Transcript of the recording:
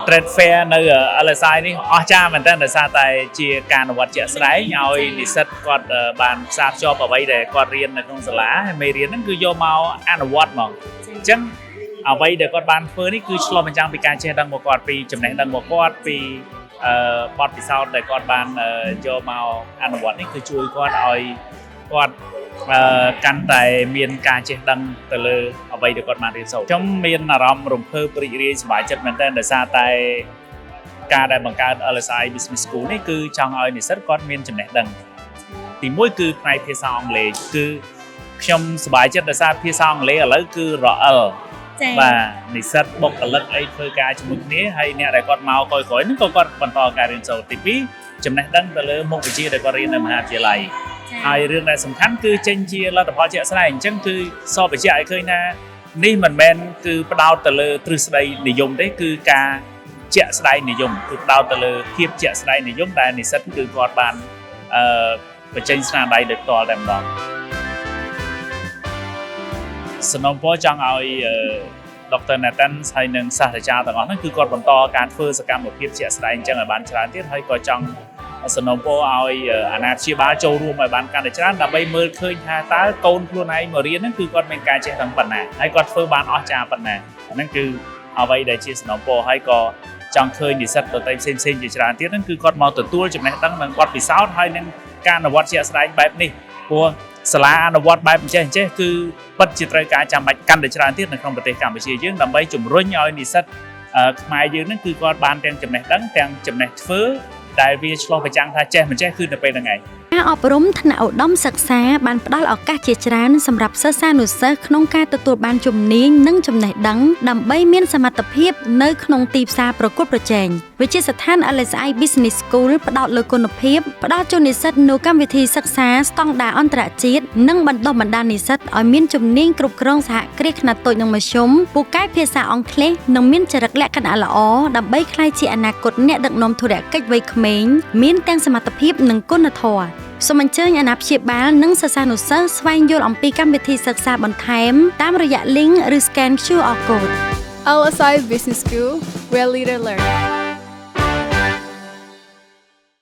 Trade Fair នៅ LSI នេះអស្ចារ្យមែនទែនដោយសារតែជាការអនុវត្តជាក់ស្ដែងឲ្យនិស្សិតគាត់បានផ្សារភ្ជាប់អ្វីដែលគាត់រៀននៅក្នុងសាលាហើយមេរៀនហ្នឹងគឺយកមកអនុវត្តហ្មងអញ្ចឹងអ្វីដែលគាត់បានធ្វើនេះគឺឆ្លុះបញ្ចាំងពីការចេះដឹងរបស់គាត់ពីចំណេះដឹងរបស់គាត់ពីបទពិសោធន៍ដែលគាត់បានយកមកអនុវត្តនេះគឺជួយគាត់ឲ្យគាត់កាន់តែមានការចេះដឹងទៅលើអ្វីដែលគាត់បានរៀនសូត្រខ្ញុំមានអារម្មណ៍រំភើបរីករាយសប្បាយចិត្តមែនទែនដោយសារតែការដែលបង្កើត LSI Business School នេះគឺចង់ឲ្យនិស្សិតគាត់មានចំណេះដឹងទីមួយគឺផ្នែកភាសាអង់គ្លេសគឺខ្ញុំសប្បាយចិត្តដោយសារភាសាអង់គ្លេសឥឡូវគឺរអិល ចា៎ បាទនិស្សិតបុគ្គលិកអីធ្វើការជាមួយគ្នាហើយអ្នកដែលគាត់មកក្រោយៗហ្នឹងក៏គាត់បន្តការរៀនសូត្រទី2ចំណេះដឹងទៅលើមុខវិជ្ជាដែលគាត់រៀននៅមហាវិទ្យាល័យហើយរឿងដែលសំខាន់គឺចេញជាលទ្ធផលជាក់ស្ដែងអញ្ចឹងគឺសបញ្ជាក់ឲ្យឃើញថានេះមិនមែនគឺផ្ដោតទៅលើទ្រឹស្ដីនិយមទេគឺការជាក់ស្ដែងនិយមគឺផ្ដោតទៅលើភាពជាក់ស្ដែងនិយមដែលនិស្សិតគឺគាត់បានបញ្ចេញស្នាដៃដោយផ្ទាល់តែម្ដងសំណូមពរចង់ឲ្យDr. Nathan ហើយនិងសាស្ត្រាចារ្យទាំងអស់ហ្នឹងគឺគាត់បន្តការធ្វើសកម្មភាពជាក់ស្ដែងអញ្ចឹងឲ្យបានច្រើនទៀតហើយក៏ចង់សំណូមពរឲ្យអាណាព្យាបាលចូលរួមឲ្យបានកាន់តែច្រើនដើម្បីមើលឃើញថាតើកូនខ្លួនឯងមករៀនហ្នឹងគឺគាត់មានការចេះដឹងប៉ុណ្ណាហើយគាត់ធ្វើបានអស្ចារ្យប៉ុណ្ណាអាហ្នឹងគឺអ្វីដែលជាសំណូមពរហើយក៏ចង់ឃើញនិស្សិតដទៃផ្សេងៗជាច្រើនទៀតហ្នឹងគឺគាត់មកទទួលចំណេះដឹងនិងបទពិសោធន៍ហើយនឹងការអនុវត្តជាក់ស្ដែងបែបនេះព្រោះសាលាអនុវត្តបែបអញ្ចេះអញ្ចេះគឺពិតជាត្រូវការចាំបាច់កាន់តែច្រើនទៀតនៅក្នុងប្រទេសកម្ពុជាយើងដើម្បីជំរុញឲ្យនិស្សិតខ្មែរយើងហ្នឹងគឺគាត់បានទាំងចំណេះដឹងទាំងចំណេះធ្វើដែលវាឆ្លុះបញ្ចាំងថាចេះមិនចេះគឺនៅពេលហ្នឹងឯង ការអប់រំថ្នាក់ឧត្តមសិក្សាបានផ្ដល់ឱកាសជាច្រើនសម្រាប់សិស្សានុសិស្សក្នុងការទទួលបានជំនាញនិងចំណេះដឹងដើម្បីមានសមត្ថភាពនៅក្នុងទីផ្សារប្រកួតប្រជែងវិទ្យាស្ថាន LSI Business School ផ្ដោតលើគុណភាពផ្ដល់ជូននិស្សិតនូវកម្មវិធីសិក្សាស្តង់ដារអន្តរជាតិនិងបណ្ដុះបណ្ដាលនិស្សិតឲ្យមានជំនាញគ្រប់គ្រងសហគ្រាសខ្នាតតូចនិងមធ្យមពូកែភាសាអង់គ្លេសនិងមានចរិតលក្ខណៈល្អដើម្បីក្លាយជាអនាគតអ្នកដឹកនាំធុរកិច្ចវ័យក្មេងមានទាំងសមត្ថភាពនិងគុណធម៌សូមអញ្ជើញអាណាព្យាបាលនិងសិស្សានុសិស្សស្វែងយល់អំពីកម្មវិធីសិក្សាបន្ថែមតាមរយៈ link ឬ scan QR code. LSI Business School, where leaders learn.